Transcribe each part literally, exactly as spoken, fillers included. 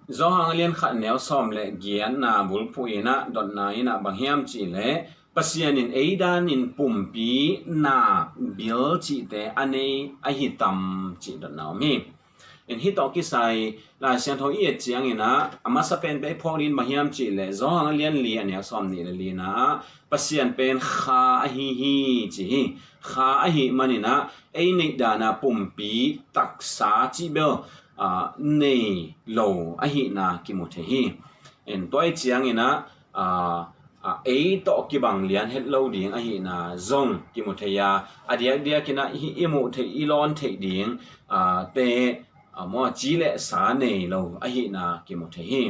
Johan a lian khat neu sawm le giatna bulphuh in ah dotna in ah bang hiam cih leh Pasian in ei danin pumpi, na, bil cihte a nei ahi tam cih dotna om hi. In hih tawh kisai Lai Siangtho i et ciangin ah a masa pen bek phawk ding bang hiam cih leh Johan a lian li a neu sawm nih le lina ah Pasian pen Kha ahi hi ci hi. Kha ahi manin ah ei neih dana pumpi taksa cih bel, aa, nei lo ahihna kimu thei hi. In tua i ciangin ah, aa, aa, ei tawh kibang lian het lo ding ahihna zong kimu thei a, a diakdiakin ah i, i muh theih, i lawn theih ding, aa, te, aa, maw, ci le sa nei lo ahihna kimu thei hi.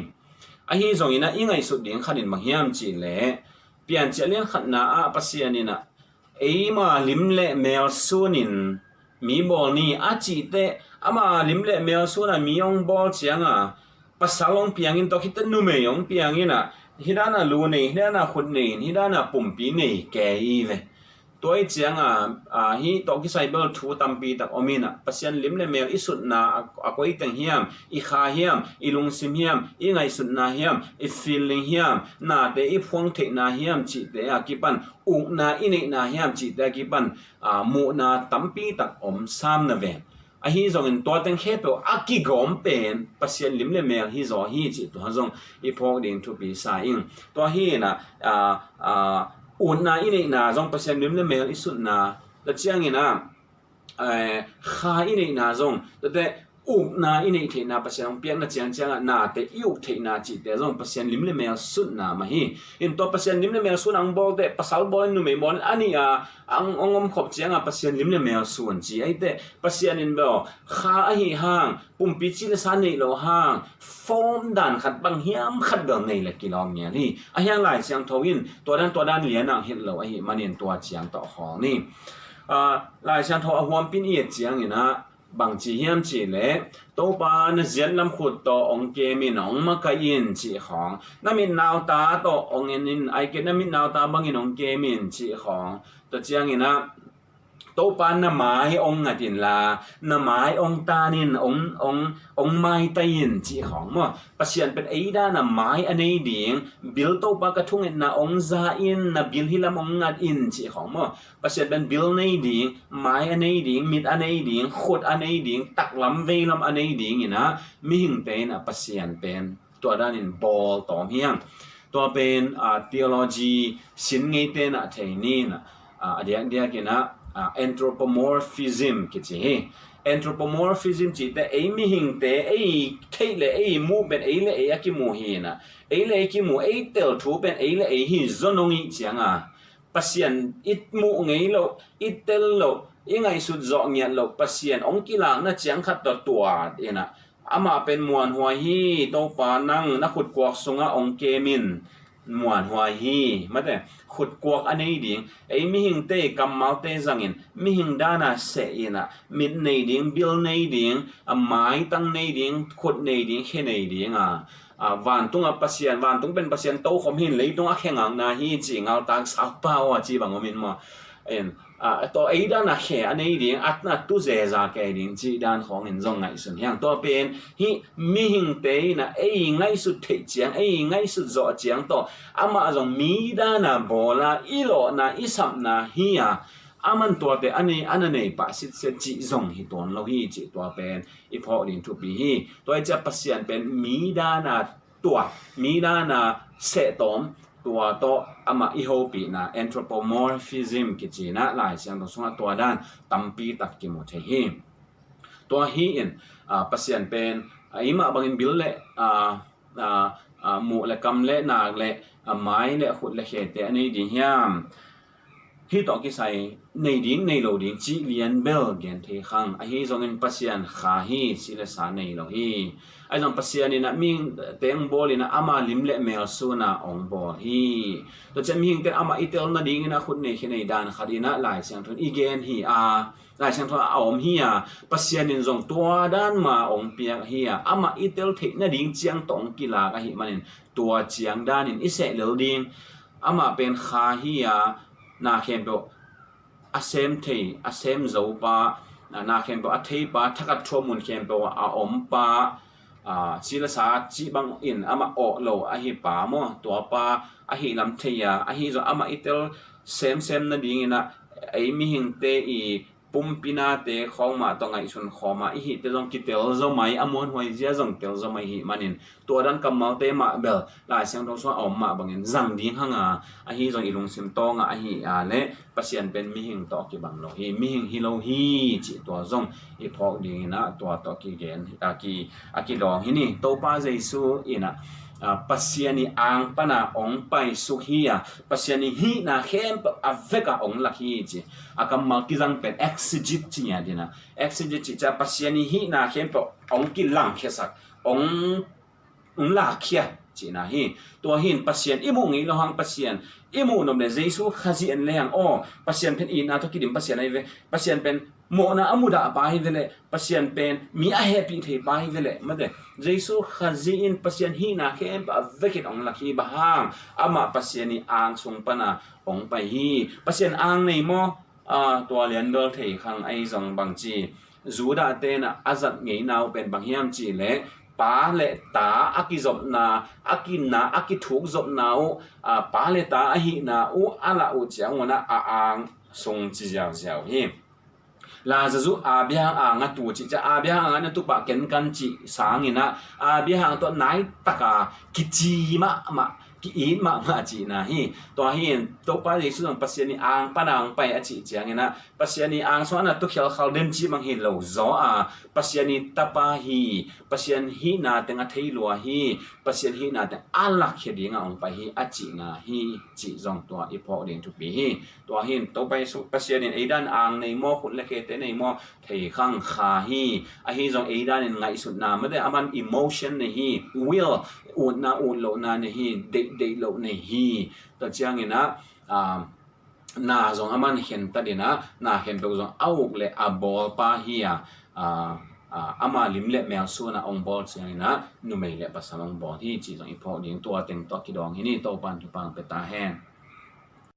Ahi zongin ah i ngaihsut ding khat in bang hiam cih leh Piancil a lian khatna ah Pasian in ah eima lim le mel sunin mi bawl ni a cih teh, ama lim le mel suna mi hong bawl cianga pasal hong piangin, tua khit teh numei hong piangin ah hih dana lu nei, hih dana khut nei, hih dana pumpi nei kei hi ve. Tua i cianga, aa, hih tawh kisai bel thu tampi tak om in ah Pasian lim le mel i sutna a, a koi teng hiam, i kha hiam, i lungsim hiam, i ngaihsutna hiam, i feeling hiam, nate i phuang theihna hiam cihte a kipan, ukna i neihna hiam cihte a kipan, aa, muhna tampi tak om sam na ve. Ahi zongin tua teng khempeuh a kigawm pen Pasian lim le mel hi zaw hi cih tua zong i phawk ding thupi sa ing. Tua hi in ah, aa, aa, utna i neihna zong Pasian lim le mel i sutna, tua ciangin ah, eh, kha i neihna zong, tua teh ukna i neih theihna, Pasian hong piakna ciangciangah nate i uk theihna cihte zong Pasian lim le mel sutna mah hi. In tua Pasian lim le mel suna hong bawl teh, pasal bawl in, numei bawl in, a nih a hong, hong om khop cianga Pasian lim le mel sun ci. Ahi teh Pasian in bel kha ahi hang, pumpi ci le sa neih lo hang, form dan khat bang hiam khat bel nei le kilawm ngial hi. Ahi hang Lai Siangtho in tua dan, tua dan lian ang het lo ahih manin tua ciang tawh khawl ni. Aa, Lai Siangtho a huampin i et ciangin ah bang ci hiam cih leh, Topa na ziat lam khut tawh hong kem in, hong makaih in cih khawng, na mit nau ta tawh hong en in, ahih kei leh na mit nau ta bangin hong kem in cih khawng, tua ciangin ah Topa na mai hong ngat inla, na mai hong tan in, hong, hong, hong maitai in cih khawng maw. Pasian pen ei dana mai a nei ding, bil, Topa ka thungetna hong za in, na bil hih lam hong ngat in cih khawng maw. Pasian pen bil nei ding, mai a nei ding, mit a nei ding, khut a nei ding, taklam veilam a nei ding in ah mihingte in ah Pasian pen tua danin bawl tawm hi hang. Tua pen, aa, theology sin ngeite in ah thei ni in ah, aa, a diakdiakin ah, aa, anthropomorphism kici hi. Anthropomorphism cih teh ei mihingte, ei theih le ei muh pen ei le ei a kimu hi in ah, ei le ei kimu, ei tel thu pen ei le ei hi zaw nong ih cianga Pasian i muh ngei loh, i tel loh, i ngaihsut zawh ngiat loh Pasian hong kilakna ciang khat tawh tuat in ah, amah pen muanhuai hi, Topa nang na khutkuak sungah hong kem in, muanhuai hi. Mate, khutkuak a nei ding, ei mihingte kammalte zangin mihing dana seh in ah, mit nei ding, bil nei ding, a maitang nei ding, khut nei ding, khe nei ding a, aa, vantungah Pasian, vantung pen Pasian tokhom hi in, leitungah khe ngakna hi ci, ngaltak saupa aw a ci bang om in maw. In, aa, tua ei dana khe a nei ding, a, a tu zeza kei ding cih dan khawngin zong ngaihsun hi hang. Tua pen hih mihingte in ah ei ngaihsut theih ciang, ei ngaihsut zawh ciang tawh amah zong mi dana bawl a, i lawhna, i sapna hi a, aman tuate a nei, a na nei pah sitset cih zong hi tuan lo hi cih tua pen i phawk ding thupi hi. Tua i ciah Pasian pen mi dana tuat, mi dana seh tawm, tua tawh amah i hopihna, anthropomorphism kici in ah Lai Siangtho sungah tua dan tampi tak kimu thei hi. Tua hi in, aa, Pasian pen, aa, eimah bangin bil le, aa, aa, aa, muh le kam le nak le, aa, mai le khut le khete a nei ding hiam? Hih tawh kisai nei ding nei lo ding cih lian bel gen thei khang. Ahi zongin Pasian Kha hi, si le sa nei lo hi. Ahi zong Pasian in ah mihingte hong bawl in ah ama lim le mel suna hong bawl hi. Tua ciah mihingte amah i tel nadingin ah khut nei khe nei dan khat in ah Lai Siangtho in i gen hi a, Lai Siangtho a om hi a, Pasian in zong tua dan ma hong piak hi a, amah i tel theih nading ciang tawh hong kilak ahih manin tua ciang danin i seh lel ding. Amah pen Kha hi a, na khempeuh a sem thei, a sem zo pa, na khempeuh a thei pa, thakhat thu a mun khempeuh ah a om pa, ah, sila sa cih bangin amah awh lo ahi pa maw, tua pa ahi lam thei a, ahi zong amah i tel semsem nadingin ah ei mihingte i pumpi nate khawng mah tawh ngaihsun khawm a i hihte zong kitel zaw mai, a muanhuai zia zong tel zaw mai hi manin, tua dan kammalte mah bel Lai Siangtho sungah a om mah bangin zang ding hang a, ahi zong i lungsim tawngah ahi a leh Pasian pen mihing tawh kibang lo hi, mihing hi lo hi cih tua zong i phawk dingin ah tua tawh kigen, a ki, a kidawng hi ni. Topa Jesu in ah, ah, Pasian i ang pana ong paisuk hi a, Pasian i hihna khempeuh a veka ong lak hi ci. A kammal kizang pen exegete ci ngiat in ah, exegete ci ca Pasian i hihna khempeuh ong kilangkhiasak, ong, ong lakkhia cihna hi. Tua hin Pasian i muh ngei lo hang Pasian i muh nop le Jesu Khazih en le hang, aw, Pasian pen itna tawh kidim Pasian ahi ve. Pasian pen mawhna a mudah pa hi ve leh, Pasian pen mi a hehpih thei pa hi ve leh, mate, Jesu Khazih in Pasian hihna khempeuh a vekin ong lak hi. Bang hang? Amah Pasian i ang sung pana ong pai hi. Pasian ang nei maw? Ah, tua lian bel thei khang, ahi zong bangci Judah te'n ah a zat ngeina uh pen bang hiam cih leh pa le ta a kizopna, a kinna, a kithuk zopna uh, ah, pa le ta ahihna uh a lah uh ciang un ah a ang sung ci ziauziau hi. Lazarus Abraham ang a tu cih ciang, Abraham ang a na tu pah kenkan cih sangin ah Abraham tawh nai taka kici mahmah, ki-it mahmah cihna hi. Tua hi in Topa Jesu zong Pasian i ang pana ong pai a cih ciangin ah Pasian i ang sung a na tu khialkhal den cih bang hi lo zaw a, Pasian i tapa hi, Pasian hihna teng a thei lua hi, Pasian hihna teng a lakkhia dingah ong pai hi a cihna hi cih zong tua i phawk ding thupi hi. Tua hin Topa Jesu Pasian in ei dan ang nei maw, khut le khete nei maw, thei khang kha hi. Ahi zong ei dan in ngaihsutna, mate, aman emotion nei hi, will, utna ut lohna nei hi, deih deih loh nei hi. Tua ciangin ah, ah, na zong aman khentat in ah, na khempeuh zong a uk le a bawl pa hi a, ah, ah, ama lim le mel sun a ong bawl ciangin ah numei le pasal ong bawl hi cih zong i phawk ding. Tua teng tawh kidawng hi ni. Topa'n thupha ong pia ta hen.